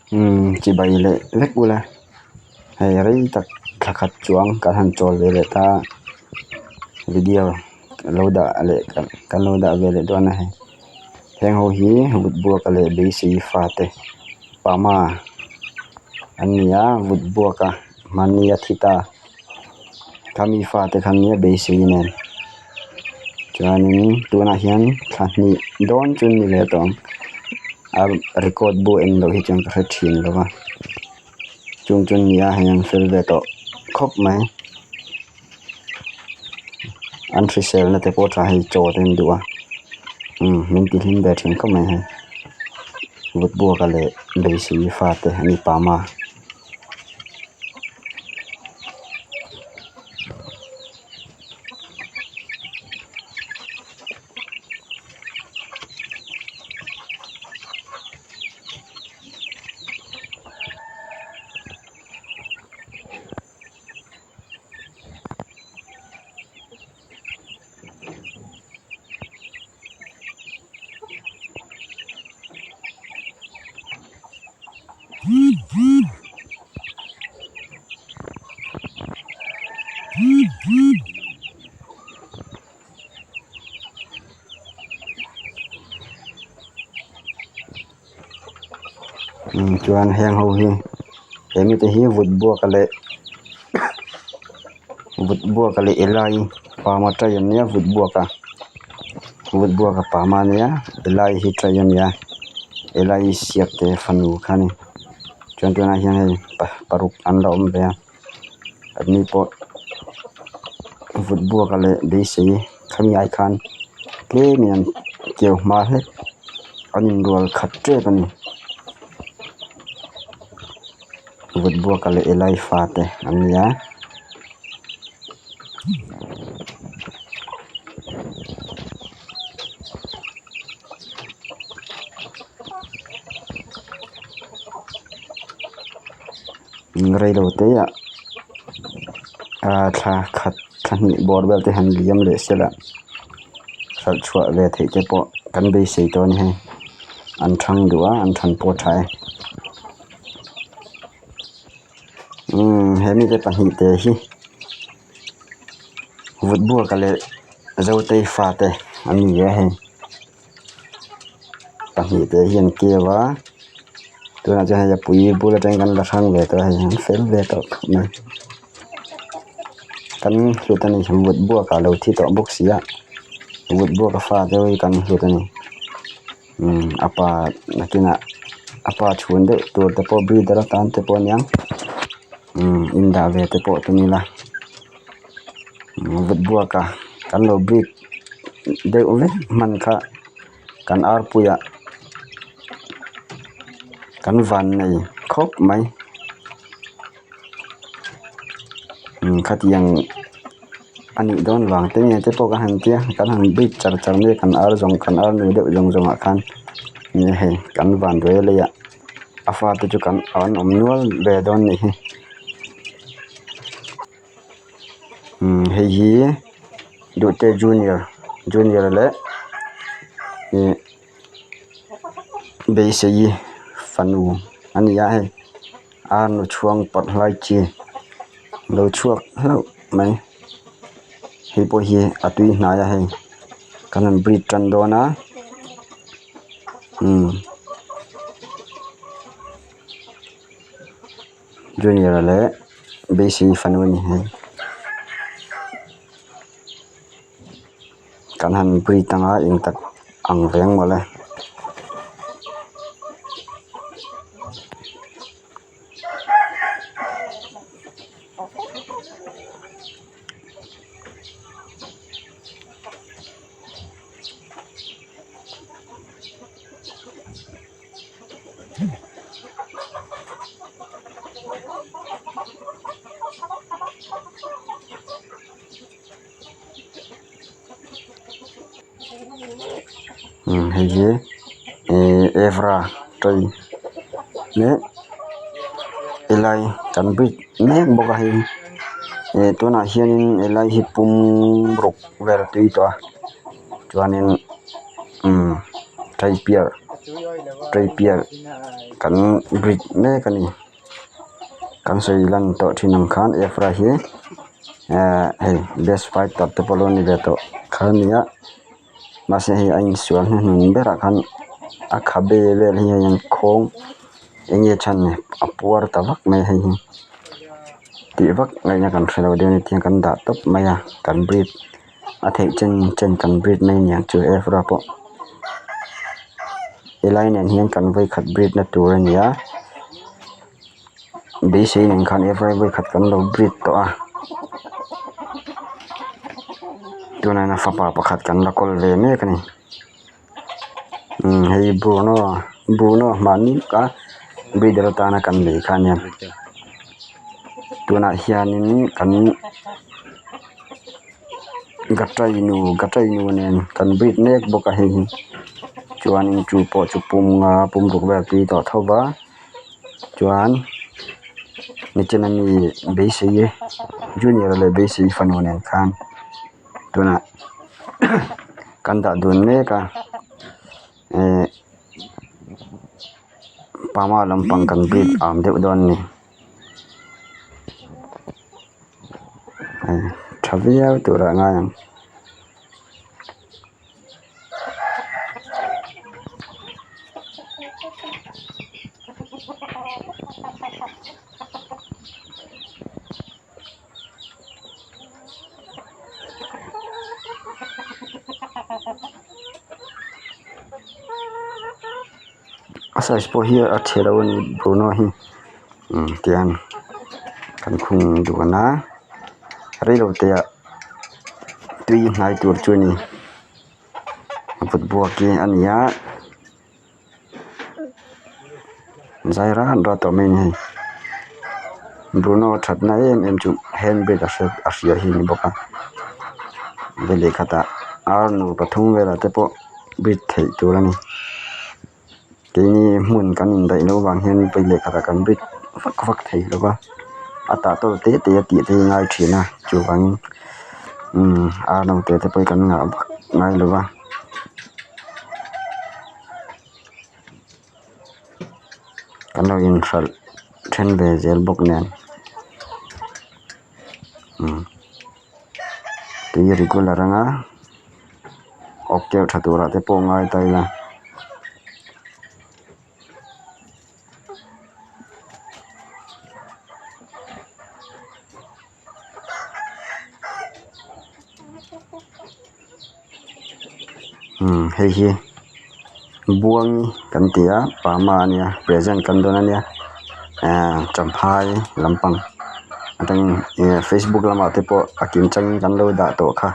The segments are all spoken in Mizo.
Umm chibai leh vek ula hei rei tak thla khat chuang kan han chawl ve leh ta video lo dah leh kan lo dah ve leh dawn a hei heng ho hi vut buaka leh beisei fate pama an ni a vut buaka mahni a thi ta khami fate kha nia beisei nen chuanin tunah hian thla hnih dawn chu ni leh tawh ang a record bu en loh hi chuan ka hre thin lo va chung chu nia hei an fel ve tawh khawp mai an hrisel na te pawh tha hei chaw te an duh a umm min ti hlim ve thin khawp mai hei vut buaka leh beisei fate an ni pam a. Chuan heng ho hi he mite hi vut buaka leh vut buaka leh elai pama tai an nia vut buaka vut buaka pama ania elai hi tai ania elai siak te fanu kha a ni chuan tunah hian hei paruk an la awm ve a anni pawh vut buaka leh beisei khami ai khan tlemin an keu hma hlek an inrual khat tep a ni vut buaka leh elai fate an ni a. Reilo te ah ah thla khat thla hnih bawr vel te han liam leh sela hralh chhuah ve theih te pawh kan beisei tawh a ni hei an thang duh a an than pawh a tha e umm he mite pahnih te hi vut buaka leh zotei fate an ni a hei. Pahnih te hi an keu a tunah chuan hei a pui bul atangin kan la hrang ve tawh a hei an fel ve tawh khawp mai kan hlut a ni vut buak ah a lo thi tawh bawk si a vut buak a fa te hi kan hlut a ni umm a pa nakinah a pa chhun deuh tur te pawh breeder atan te pawh a niang umm indah ve te pawh tum ila vut buak a kan lo breed deuh vek hman kha kan arpuiah kan van nei khawp mai umm khatiang a nih dawn vang te nge te pawh ka han tia kan han breed char char mai a kan ar zawng kan ar nu deuh zawng zawng ah khan enge hei kan van ruai leiah a fate chu kan an awm nual ve dawn a nih hi. Umm hei hi duhte junior junior leh ih beisei fanu a ni a hei ar nu chhuang pawrh hlai chi lo chhuak hlauh mai hei pawh hi a tui hnai a hei kan han breed tan dawn a umm. Junior leh beisei fanu a ni hei kan han breed anga eng tak ang reng mawle. Hei hi ihh evra tray leh helai kan bridge mek bawk a hei ih tunah hianin helai hi pum ruk vel a tui tawh a chuanin umm tray piar. Treipial kan breed mek a ni kan sawi lan tawh thin ang khan Efra hi ehh hei best fighter te pawh lo ni ve tawh kha a ni a mahse hei a insual hnuhnun berah khan a khabe vel hi hei an khawng eng nge chhan ni a puar ta vak mai a hei hi tih vak ngaihna kan hrelo deuh a ni tiang kan dah tawp mai a kan breed a theih chen chen kan breed mai aniang chu evra pawh helai nen hian kan vawikhat breed na tur a ni a beisei nen khan evra vawikhat kan lo breed tawh a tunah hian a fapa pakhat kan la kawl ve mek a ni umm hei bruno bruno mahni lawka breeder atana kan lei kha a nia tunah hianin kan Gatrai nu Gatrai nu nen kan breed mek bawk a hei hi chuanin chu pawh chu pum nga pum ruk vel tui tawh tho va chuan nichina mi beisei junior leh beisei fanu nen khan tunah kan dah dun mek a ehh pama lampang kan breed am deuh dawn a ni. Tha viau turah a ngai ang. A size pawh hi a chhe lo a ni Bruno hi umm tiang kan khung dun a reilo te ah tui hnai tur chu a ni vut buak hi a ni a zai rat rat tawh mai a ni hei Bruno thatna em em chu hand brake a hriat a hria hi a ni bawk a veleh khatah ar nu pathum velah te pawh breed theih tur a ni keini hmun kan indaih loh vang hian vawi leh khatah kan breed vak vak thei lo va a tah tawlh te te a tih te hi a ngai thin a chuvangin umm ar naute te pawh hi kan ngah vak ngai lo va. Kan lo inhralh then ve zel bawk nen umm tui regular anga awk keuh tha turah te pawh ngai ta ila. Umm hei hi buangi kan ti a parma a nia present kan dawn a nia ehh champhai lampang atangin ih facebook lamah te pawh a kim changin kan lo dah tawh kha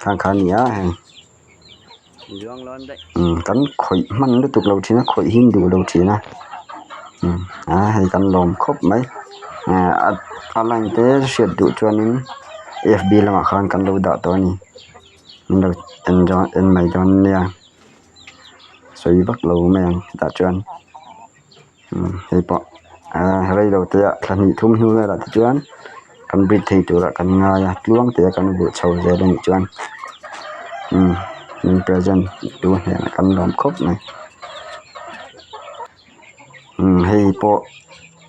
khang kha a ni a hei umm kan khawih hman lutuk lo thin a khawih hi an duh lo thin a umm a hei kan lawm khawp mai ehh a line te hriat duh chuanin f b lamah khan kan lo dah tawh a ni min lo en dawn en mai dawn nia sawi vak lo mai ang tah chuan umm hei pawh ahh rei lo te ah thla hnih thum hnu velah te chuan kan breed thei turah kan ngai a tluang te a kan buh chho zel a nih chuan umm min present tu hnenah kan lawm khawp mai umm hei pawh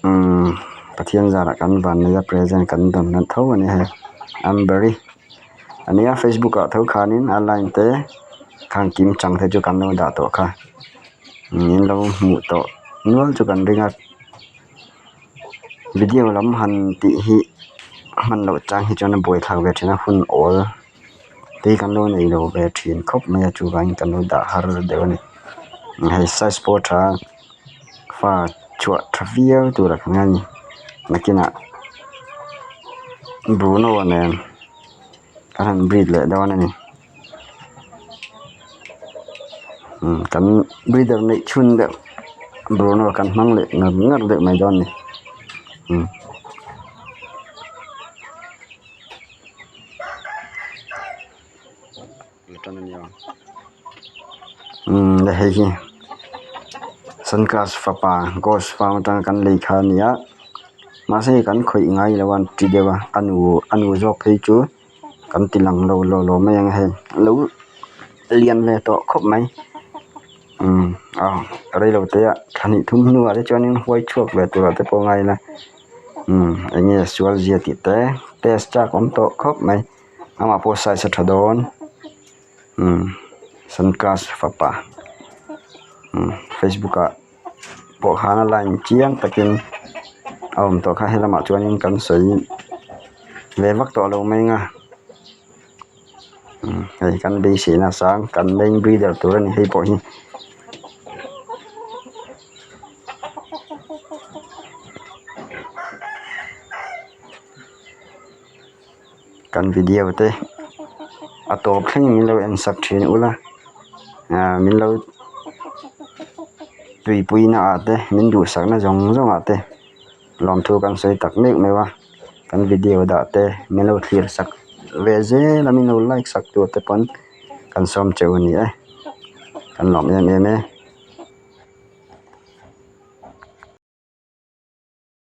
umm Pathian zarah kan van nei a present kan dawn na tho a ni hei amberry a nia facebook ah tho khanin a line te khang kim chang te chu kan lo dah tawh kha min lo hmuh tawh nual chu kan ring a video lam han tih hi hman loh chang hi chuan a buaithlak ve thin a hun awl te hi kan lo nei lo ve thin khawp mai a chuvangin kan lo dah har deuh a ni hei size pawh a tha a fa chhuah tha viau tur a kan ngai a ni nakinah Bruno nen kan han breed leh dawn a ni. Umm kan breeder neih chhun deuh Bruno kan hmang leh ngar ngar deuh mai dawn a ni umm. Umm hei hi sunclass fapa ghost farm atanga kan lei kha a ni a mahse hei kan khawih ngai lo a an ti deuh a a nu a nu zawk phei chu. Kan ti lang lo law law mai ang hei lo lian ve tawh khawp mai. Umm a reilo te ah thla hnih thum hnuah te chuanin huai chhuak ve turah te pawh a ngai ila umm eng nge sual zia tih te test chak awm tawh khawp mai amah pawh size a tha dawn umm sunclass fapa umm facebook ah pawh khan a line chiang takin a awm tawh kha helamah chuanin kan sawi ve vak tawh lo mai ang a. Hei kan beiseina sang kan main breeder tur a ni hei pawh hi. Kan video te a tawp thlengin min lo en sak thin ula ah min lo tuipui na ah te min duhsakna zawng zawng ah te. Lawmthu kan sawi tak meuh meuh a kan video dah te min lo thlir sak ve zel a min lo like sak tur te pawn kan sawm cheu a ni e kan lawm em em e.